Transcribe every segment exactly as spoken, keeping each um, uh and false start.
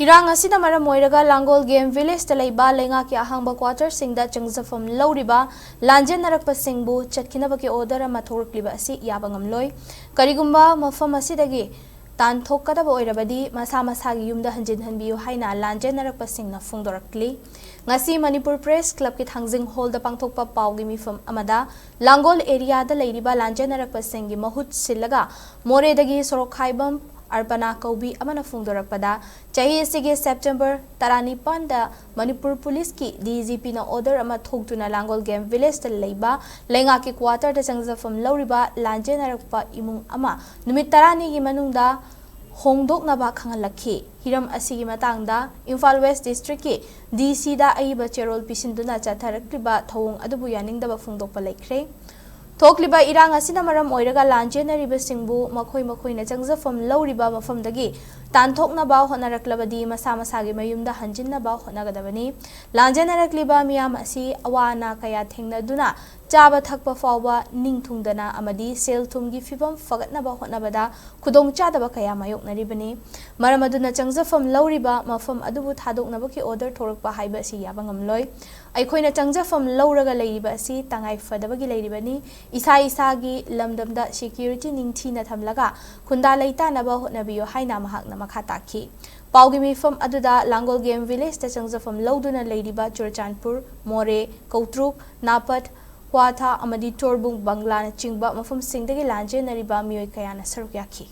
ꯏꯔꯥꯡ ꯑꯁꯤꯅ ꯃꯔꯝ ꯑꯣꯏꯔꯒ ꯂꯥꯡꯒꯣꯜ ꯒꯦꯝ ꯚꯤꯂꯦꯖꯇ ꯂꯩꯕ ꯂꯩꯉꯥꯛꯀꯤ ꯑꯍꯥꯡꯕ ꯀ꯭ꯋꯥꯇꯔꯁꯤꯡꯗ ꯆꯪꯖꯐꯝ ꯂꯧꯔꯤꯕ ꯂꯥꯟꯖꯦꯟꯅꯔꯛꯄꯁꯤꯡꯕꯨ ꯆꯠꯈꯤꯅꯕꯒꯤ ꯑꯣꯔꯗꯔ ꯑꯃ ꯊꯣꯛꯂꯛꯂꯤꯕ ꯑꯁꯤ ꯌꯥꯕ ꯉꯝꯂꯣꯏ꯫ ꯀꯔꯤꯒꯨꯝꯕ ꯃꯐꯝ ꯑꯁꯤꯗꯒꯤ ꯇꯥꯟꯊꯣꯛꯀꯗꯕ ꯑꯣꯏꯔꯕꯗꯤ ꯃꯁꯥ ꯃꯁꯥꯒꯤ ꯌꯨꯝꯗ ꯍꯟꯖꯤꯟꯍꯟꯕꯤꯌꯨ ꯍꯥꯏꯅ ꯂꯥꯟꯖꯦꯟꯅꯔꯛꯄꯁꯤꯡꯅ ꯐꯣꯡꯗꯣꯔꯛꯂꯤ꯫ ꯉꯁꯤ ꯃꯅꯤꯄꯨꯔ ꯄ꯭ꯔꯦꯁ ꯀ꯭ꯂꯕꯀꯤ ꯊꯥꯡꯖꯤꯡ ꯍꯣꯜꯗ ꯄꯥꯡꯊꯣꯛꯄ ꯄꯥꯎꯒꯤ ꯃꯤꯐꯝ ꯑꯃꯗ ꯂꯥꯡꯒꯣꯜ ꯑꯦꯔꯤꯌꯥꯗ ꯂꯩꯔꯤꯕ ꯂꯥꯟꯖꯦꯟꯅꯔꯛꯄꯁꯤꯡꯒꯤ ꯃꯍꯨꯠ ꯁꯤꯜꯂꯒ ꯃꯣꯔꯦꯗꯒꯤ ꯁꯣꯔꯣꯛꯈꯥꯏꯕꯝ ꯑꯔꯄꯅꯥ ꯀꯧꯕꯤ ꯑꯃꯅ ꯐꯣꯡꯗꯣꯔꯛꯄꯗ, ꯆꯍꯤ ꯑꯁꯤꯒꯤ ꯁꯦꯞꯇꯦꯝꯕꯔ ꯇꯔꯥꯅꯤꯄꯥꯟꯗ ꯃꯅꯤꯄꯨꯔ ꯄꯨꯂꯤꯁꯀꯤ ꯗꯤ ꯖꯤ ꯄꯤꯅ ꯑꯣꯔꯗꯔ ꯑꯃ ꯊꯣꯛꯇꯨꯅ ꯂꯥꯡꯒꯣꯜ ꯒꯦꯝ ꯚꯤꯂꯦꯖꯇ ꯂꯩꯕ ꯂꯩꯉꯥꯛꯀꯤ ꯀ꯭ꯋꯥꯇꯔꯗ ꯆꯪꯖꯐꯝ ꯂꯧꯔꯤꯕ ꯂꯥꯟꯖꯦꯟꯅꯔꯛꯄ ꯏꯃꯨꯡ ꯑꯃ ꯅꯨꯃꯤꯠ ꯇꯔꯥꯅꯤꯒꯤ ꯃꯅꯨꯡꯗ ꯍꯣꯡꯗꯣꯛꯅꯕ ꯈꯪꯍꯜꯂꯛꯈꯤ꯫ ꯍꯤꯔꯝ ꯑꯁꯤꯒꯤ ꯃꯇꯥꯡꯗ ꯏꯝꯐꯥꯜ ꯋꯦꯁ ꯗꯤꯁꯇ꯭ꯔꯤꯛꯀꯤ ꯗꯤ ꯁꯤꯗ ꯑꯏꯕ ꯆꯦꯔꯣꯜ ꯄꯤꯁꯤꯟꯗꯨꯅ ꯆꯠꯊꯔꯛꯂꯤꯕ ꯊꯧꯑꯣꯡ ꯑꯗꯨꯕꯨ ꯌꯥꯅꯤꯡꯗꯕ ꯐꯣꯡꯗꯣꯛꯄ ꯂꯩꯈ꯭ꯔꯦ꯫ ꯊꯣꯛꯂꯤꯕ ꯏꯔꯥꯡ ꯑꯁꯤꯅ ꯃꯔꯝ ꯑꯣꯏꯔꯒ ꯂꯥꯟꯖꯦꯟꯅꯔꯤꯕꯁꯤꯡꯕꯨ ꯃꯈꯣꯏ ꯃꯈꯣꯏꯅ ꯆꯪꯖꯐꯝ ꯂꯧꯔꯤꯕ ꯃꯐꯝꯗꯒꯤ ꯇꯥꯟꯊꯣꯛꯅꯕ ꯍꯣꯠꯅꯔꯛꯂꯕꯗꯤ ꯃꯁꯥ ꯃꯁꯥꯒꯤ ꯃꯌꯨꯝꯗ ꯍꯟꯖꯤꯟꯅꯕ ꯍꯣꯠꯅꯒꯗꯕꯅꯤ꯫ ꯂꯥꯟꯖꯦꯟꯅꯔꯛꯂꯤꯕ ꯃꯤꯌꯥꯝ ꯑꯁꯤ ꯑꯋꯥ ꯑꯅꯥ ꯀꯌꯥ ꯊꯦꯡꯅꯗꯨꯅ ꯆꯥꯕ ꯊꯛꯄ ꯐꯥꯎꯕ ꯅꯤꯡ ꯊꯨꯡꯗꯅ ꯑꯃꯗꯤ ꯁꯦꯜ ꯊꯨꯝꯒꯤ ꯐꯤꯕꯝ ꯐꯒꯠꯅꯕ ꯍꯣꯠꯅꯕꯗ ꯈꯨꯗꯣꯡꯆꯥꯗꯕ ꯀꯌꯥ ꯃꯥꯌꯣꯛꯅꯔꯤꯕꯅꯤ꯫ ꯃꯔꯝ ꯑꯗꯨꯅ ꯆꯪꯖꯐꯝ ꯂꯧꯔꯤꯕ ꯃꯐꯝ ꯑꯗꯨꯕꯨ ꯊꯥꯗꯣꯛꯅꯕꯒꯤ ꯑꯣꯔꯗꯔ ꯊꯣꯔꯛꯄ ꯍꯥꯏꯕ ꯑꯁꯤ ꯌꯥꯕ ꯉꯝꯂꯣꯏ꯫ ꯑꯩꯈꯣꯏꯅ ꯆꯪꯖꯐꯝ ꯂꯧꯔꯒ ꯂꯩꯔꯤꯕ ꯑꯁꯤ ꯇꯉꯥꯏ ꯐꯗꯕꯒꯤ ꯂꯩꯔꯤꯕꯅꯤ꯫ ꯏꯁꯥ ꯏꯁꯥꯒꯤ ꯂꯝꯗꯝꯗ ꯁꯦꯀ꯭ꯌꯨꯔꯤꯇꯤ ꯅꯤꯡꯊꯤꯅ ꯊꯝꯂꯒ ꯈꯨꯟꯗꯥ ꯂꯩꯇꯥꯅꯕ ꯍꯣꯠꯅꯕꯤꯌꯨ ꯍꯥꯏꯅ ꯃꯍꯥꯛꯅ ꯃꯈꯥ ꯇꯥꯈꯤ꯫ ꯄꯥꯎꯒꯤ ꯃꯤꯐꯝ ꯑꯗꯨꯗ ꯂꯥꯡꯒꯣꯜ ꯒꯦꯝ ꯚꯤꯂꯦꯖꯇ ꯆꯪꯖꯐꯝ ꯂꯧꯗꯨꯅ ꯂꯩꯔꯤꯕ ꯆꯨꯔꯆꯥꯟꯄꯨꯔ, ꯃꯣꯔꯦ, ꯀꯧꯇ꯭ꯔꯨꯛ, ꯅꯥꯄꯠ, ꯀ꯭ꯋꯥꯊꯥ ꯑꯃꯗꯤ ꯇꯣꯔꯕꯨꯡ ꯕꯪꯒ꯭ꯂꯥꯅꯆꯤꯡꯕ ꯃꯐꯝꯁꯤꯡꯗꯒꯤ ꯂꯥꯟꯖꯦꯟꯅꯔꯤꯕ ꯃꯤꯑꯣꯏ ꯀꯌꯥꯅ ꯁꯔꯨꯛ ꯌꯥꯈꯤ꯫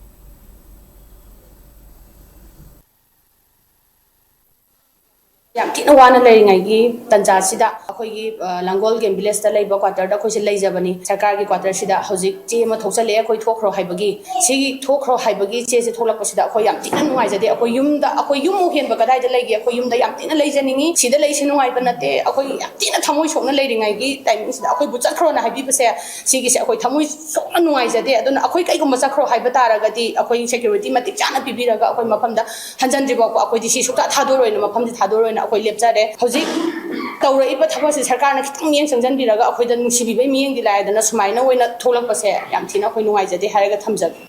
ꯌꯥꯝ ꯊꯤꯅ ꯋꯥꯅ ꯂꯩꯔꯤꯉꯩꯒꯤ ꯇꯥꯟꯖꯥꯁꯤꯗ ꯑꯩꯈꯣꯏꯒꯤ, ꯑ, ꯂꯥꯡꯒꯣꯜ ꯒꯦꯝ ꯚꯤꯂꯦꯖꯇ ꯂꯩꯕ ꯀ꯭ꯋꯥꯇꯔꯗ ꯑꯩꯈꯣꯏꯁꯦ ꯂꯩꯖꯕꯅꯤ꯫ ꯁꯔꯀꯥꯔꯒꯤ ꯀ꯭ꯋꯥꯇꯔꯁꯤꯗ ꯍꯧꯖꯤꯛ ꯆꯦ ꯑꯃ ꯊꯣꯛꯆꯜꯂꯛꯑꯦ, ꯑꯩꯈꯣꯏ ꯊꯣꯛꯈ꯭ꯔꯣ ꯍꯥꯏꯕꯒꯤ꯫ ꯁꯤꯒꯤ ꯊꯣꯛꯈ꯭ꯔꯣ ꯍꯥꯏꯕꯒꯤ ꯆꯦꯁꯦ ꯊꯣꯛꯂꯛꯄꯁꯤꯗ ꯑꯩꯈꯣꯏ ꯌꯥꯝ ꯊꯤꯅ ꯅꯨꯡꯉꯥꯏꯖꯗꯦ꯫ ꯑꯩꯈꯣꯏ ꯌꯨꯝꯗ, ꯑꯩꯈꯣꯏ ꯌꯨꯝꯃꯨꯛ ꯍꯦꯟꯕ ꯀꯗꯥꯏꯗ ꯂꯩꯒꯦ? ꯑꯩꯈꯣꯏ ꯌꯨꯝꯗ ꯌꯥꯝ ꯊꯤꯅ ꯂꯩꯖꯅꯤꯡꯉꯤ꯫ ꯁꯤꯗ ꯂꯩꯁꯦ ꯅꯨꯡꯉꯥꯏꯕ ꯅꯠꯇꯦ꯫ ꯑꯩꯈꯣꯏ ꯌꯥꯝ ꯊꯤꯅ ꯊꯃꯣꯏ ꯁꯣꯛꯅ ꯂꯩꯔꯤꯉꯩꯒꯤ ꯇꯥꯏꯃꯤꯡꯁꯤꯗ ꯑꯩꯈꯣꯏꯕꯨ ꯆꯠꯈ꯭ꯔꯣꯅ ꯍꯥꯏꯕꯤꯕꯁꯦ, ꯁꯤꯒꯤꯁꯦ ꯑꯩꯈꯣꯏ ꯊꯃꯣꯏ ꯁꯣꯛꯅ ꯅꯨꯡꯉꯥꯏꯖꯗꯦ꯫ ꯑꯗꯨꯅ ꯑꯩꯈꯣꯏ ꯀꯩꯒꯨꯝꯕ ꯆꯠꯈ꯭ꯔꯣ ꯍꯥꯏꯕ ꯇꯥꯔꯒꯗꯤ ꯑꯩꯈꯣꯏ ꯁꯦꯀ꯭ꯌꯨꯔꯤꯇꯤ ꯃꯇꯤꯛ ꯆꯥꯅ ꯄꯤꯕꯤꯔꯒ ꯑꯩꯈꯣꯏ ꯃꯐꯝꯗ ꯍꯟꯖꯟꯗ꯭ꯔꯤ ꯐꯥꯎꯕ ꯑꯩꯈꯣꯏꯗꯤ ꯁꯤ ꯁꯨꯛꯊꯥ ꯊꯥꯗꯣꯔꯣꯏꯅ, ꯃꯐꯝꯁꯤ ꯊꯥꯗꯣꯔꯣꯏꯅ ꯑꯩꯈꯣꯏ ꯂꯦꯞꯆꯔꯦ꯫ ꯍꯧꯖꯤꯛ ꯇꯧꯔꯛꯏꯕ ꯊꯕꯛꯁꯤ ꯁꯔꯀꯥꯔꯅ ꯈꯤꯇꯪ ꯃꯤꯠꯌꯦꯡ ꯆꯪꯖꯟꯕꯤꯔꯒ ꯑꯩꯈꯣꯏꯗ ꯅꯨꯡꯁꯤꯕꯤꯕꯒꯤ ꯃꯤꯠꯌꯦꯡꯗꯤ ꯂꯥꯏꯗꯅ ꯁꯨꯃꯥꯏꯅ ꯑꯣꯏꯅ ꯊꯣꯛꯂꯛꯄꯁꯦ ꯌꯥꯝ ꯊꯤꯅ ꯑꯩꯈꯣꯏ ꯅꯨꯡꯉꯥꯏꯖꯗꯦ ꯍꯥꯏꯔꯒ ꯊꯝꯖꯒꯦ꯫